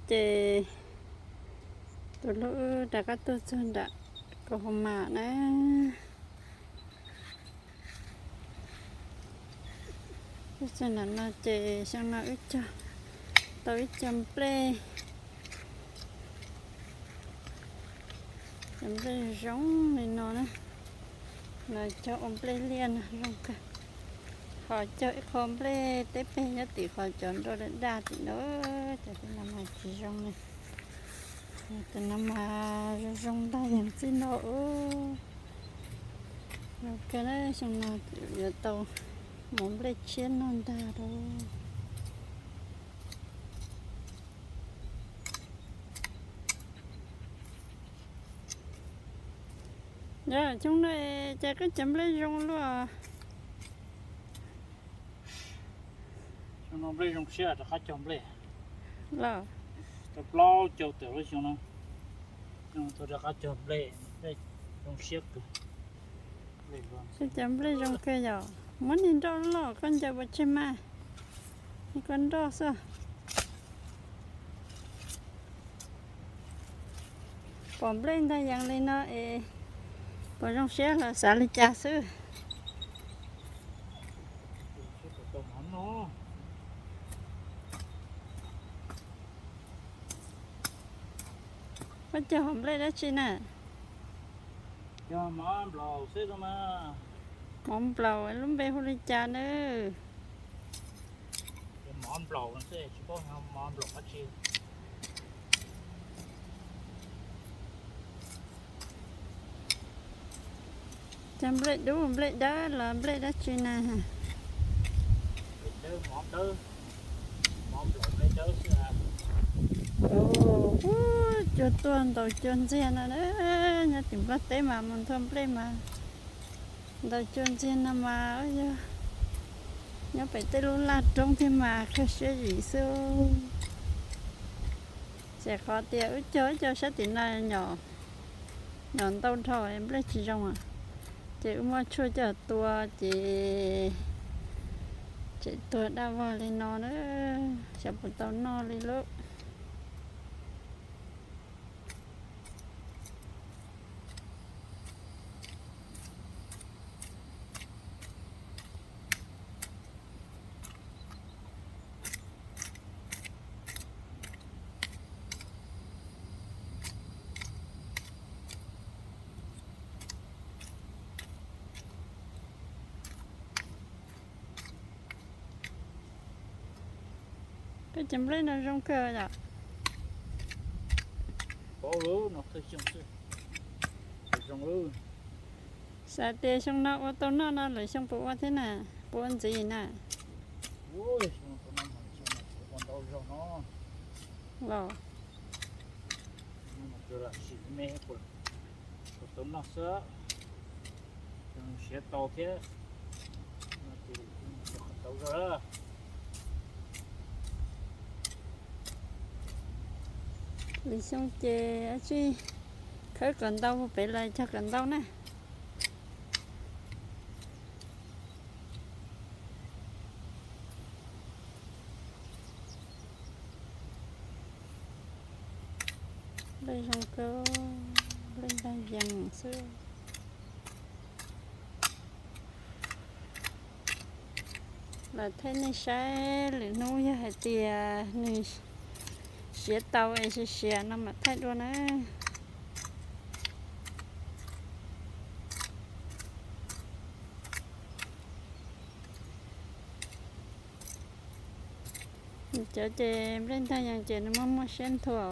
Ces tus hlub wb rov qab tuaj txog nram kaus hauv mas na. Tuaj txog nram no ces xyoo no wb cog tau ib co nplej, cov nplej zoo li no na. Los cog ua nplej liaj no zoo kawg. Ho cog ib qho nplej teb peg nyob tim qhov cov nroj daj daj tim no, cov tej no mas tsis zoo li. Cov no mas zoo zoo ntag yog txij no. Zoo kawg na, xyoo no yuav tau mus nplej tshiab noj ntag lauj. Yog xyoo no ces koj cov nplej zoo luaj. Xyoo no nplej zoo siab rov qab cog nplej. Los tau plaub caug tawm lub xyoo no, xyoo no tau rov qab cog nplej, nplej zoo siab kawg. Koj cov nplej zoo kawg yom. Muab niag nroj loj koj ncaws pov tseg mas, niag koj nroj xwb. Pom nplej ntag yees li no es puas zoo siab los xav li cas xwb. Koj cog hom nplej dab tsi na? Mov nplaum, lub npe hu li cas nawb? Cog nplej dub nplej dawb los nplej dab tsi na? Ub, cua tuaj ntaus cua ntxiag no na. Nyob tim Nplog teb mas mus nthua nplej mas ntaus cua ntxiag no mas yog nyob pem tej lub laj roob thiab mas kawg siab zim xwb. Ces qhov tias wb cog ib co sab tim no nyom ntau dhau nplej tsis zoo, ces wb muab tshuaj coj tua ces tseem tuag daj vog li no na, xyov puas tau noj li lauj. Peb cov nplej no zoo kawg yom. Xav tias xyoo no ua tau noj no lwm xyoo puas ua thiab na, puas ua ntxiv na? Los siav tau thiab. Lwm xyoo ces tsis khawb kom ntau pem los cog kom ntau na. Nplej zoo kawg, nplej ntag yees xwb. Los thaij nej saib lwm hnub yog hais tias nws siav tau es siav siav no mam thaij dua na. Cov ces nplej ntag yees ces nws muaj muaj siab nthua.